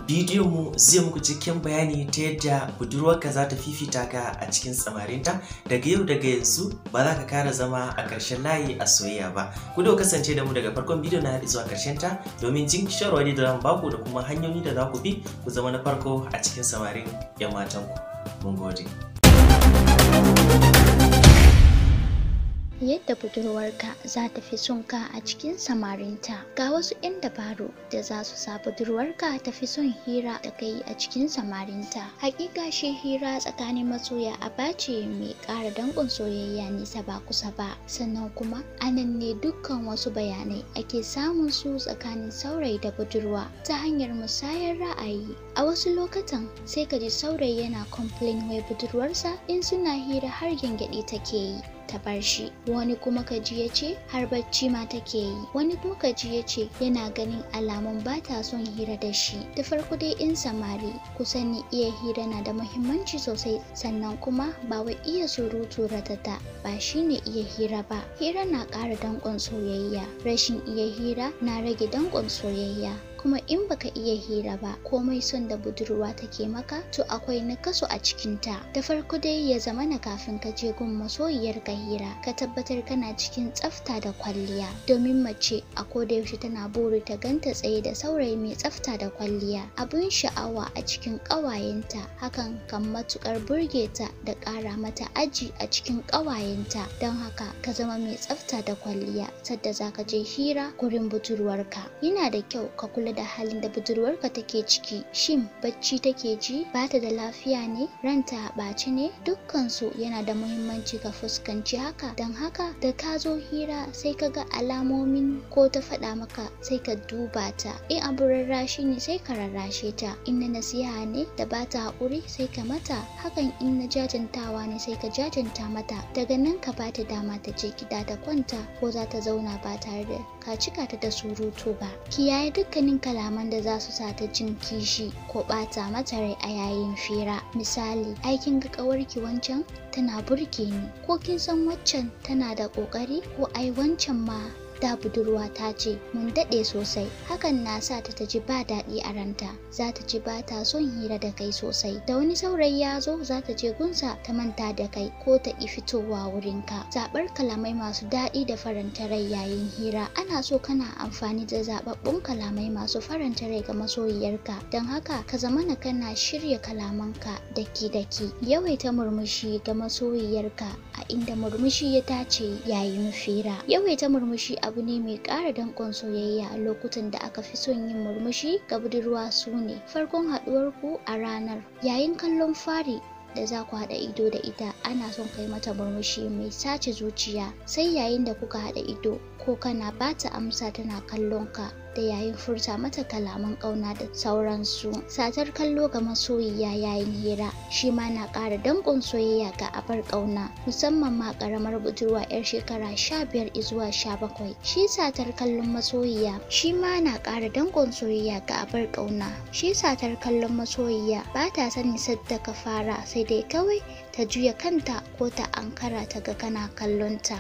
Bidiyon mu zai muku cikakken bayani ta yadda budurwarka za ta fifita ka a cikin samarinta. Daga yau, daga yanzu, ba za ka kara zama a ƙarshen layi a soyayya ba. Ku da kasance da mu daga farkon bidiyon na har zuwa ƙarshen ta domin jin shawarwari da zamu baku da kuma hanyoyi da za ku bi ku zama na farko a cikin samarin 'yan matanku. Mun gode. Yadda budurwarka za ta fi son ka a cikin samarinta. Ga wasu 'yan dabaru da za su sa budurwarka ta fi son hira da kai a cikin samarinta. Hakika shi hira tsakanin masoya aba ce mai ƙara danƙon soyayya nisa ba kusa ba. Sannan kuma anan ne dukkan wasu bayanai ake samun su tsakanin saurayi da budurwa ta hanyar musayar ra'ayi. A wasu lokutan sai ka ji saurayi yana complain wai budurwarsa in suna hira har gyangyaɗi take yi ta bar shi. Wani kuma ka ji ya ce har bacci ma take yi. Wani kuma ka ji ya ce yana ganin alamun ba ta son hira da shi. Da farko dai, in samari ku sani, iya hira na da muhimmanci sosai. Sannan kuma ba wai iya surutu ratata ba shine iya hira ba. Hira na ƙara danƙon soyayya, rashin iya hira na rage danƙon soyayya. Kuma in baka iya hira ba, komai son da budurwa take maka, to akwai nakasu a cikinta. Da farko dai, ya zamana kafin ka je gun masoyiyar ka hira, ka tabbatar kana cikin tsafta da kwalliya, domin mace a koda yaushe tana buri ta ganta tsaye da saurayi mai tsafta da kwalliya, abun sha'awa a cikin ƙawayenta. Hakan kan matuƙar burge ta da ƙara mata aji a cikin ƙawayenta. Don haka ka zama mai tsafta da kwalliya sadda zaka je hira gurin budurwarka. Yana da kyau ka kula da halin da budurwarka take ciki. Shin bacci take ji? Bata da lafiya ne? Ranta a ɓaci ne? Dukkansu yana da muhimmanci ka fuskanci haka. Don haka da ka zo hira sai ka ga alamomin ko ta faɗa maka, sai ka duba ta. In abu rarrashi ne, sai ka rarrashe ta. In na nasiha ne da bata haƙuri, sai ka mata hakan. In na jajantawa ne, sai ka jajanta mata. Daga nan ka bata dama ta je gida ta kwanta ko za ta zauna ba tare da ka cika ta da surutu ba. Kiyaye dukkanin kalaman da za su sa ta jin kishi ko ɓata mata rai a yayin fira. Misali, "Ai kin ga ƙawarki wancan tana burge ni," ko "Kin san waccan tana da ƙoƙari," ko "Ai wancan ma da budurwa ta ce, mun daɗe sosai." Hakan na sa ta ji ba daɗi a ranta, za ta ji ba ta son hira da kai sosai. Da wani saurayi ya zo, za ta je gunsa ta manta da kai ko ta ƙi fitowa wurinka. Zaɓar kalamai masu daɗi da faranta rai yayin hira. Ana so kana amfani da zaɓaɓɓun kalamai masu faranta rai ga masoyiyarka. Don haka ka zamana kana shirya kalamanka daki-daki. Yawaita murmushi ga masoyiyarka a inda murmushi ya dace yayin fira. Yawaita murmushi abu ne mai ƙara danƙon soyayya. A lokutan da aka fi son yin murmushi ga budurwa su ne: farkon haɗuwar ku a ranar, yayin kallon fari da za ku haɗa ido da ita, ana son kai mata murmushi mai sace zuciya. Sai yayin da kuka haɗa ido ko kana bata amsa tana kallon ka, da yayin furta mata kalaman ƙauna da sauransu. Satar kallo ga masoyiya yayin hira shi ma na ƙara danƙon soyayya ga abar ƙauna, musamman ma ƙaramar budurwa 'yar shekara 15 zuwa 17. Shi satar kallon masoyiya shi ma na ƙara danƙon soyayya ga abar ƙauna. Shi satar kallon masoyiya ba ta sani sadda ka fara, sai dai kawai ta juya kanta ko ta ankara ta ga kana kallon ta.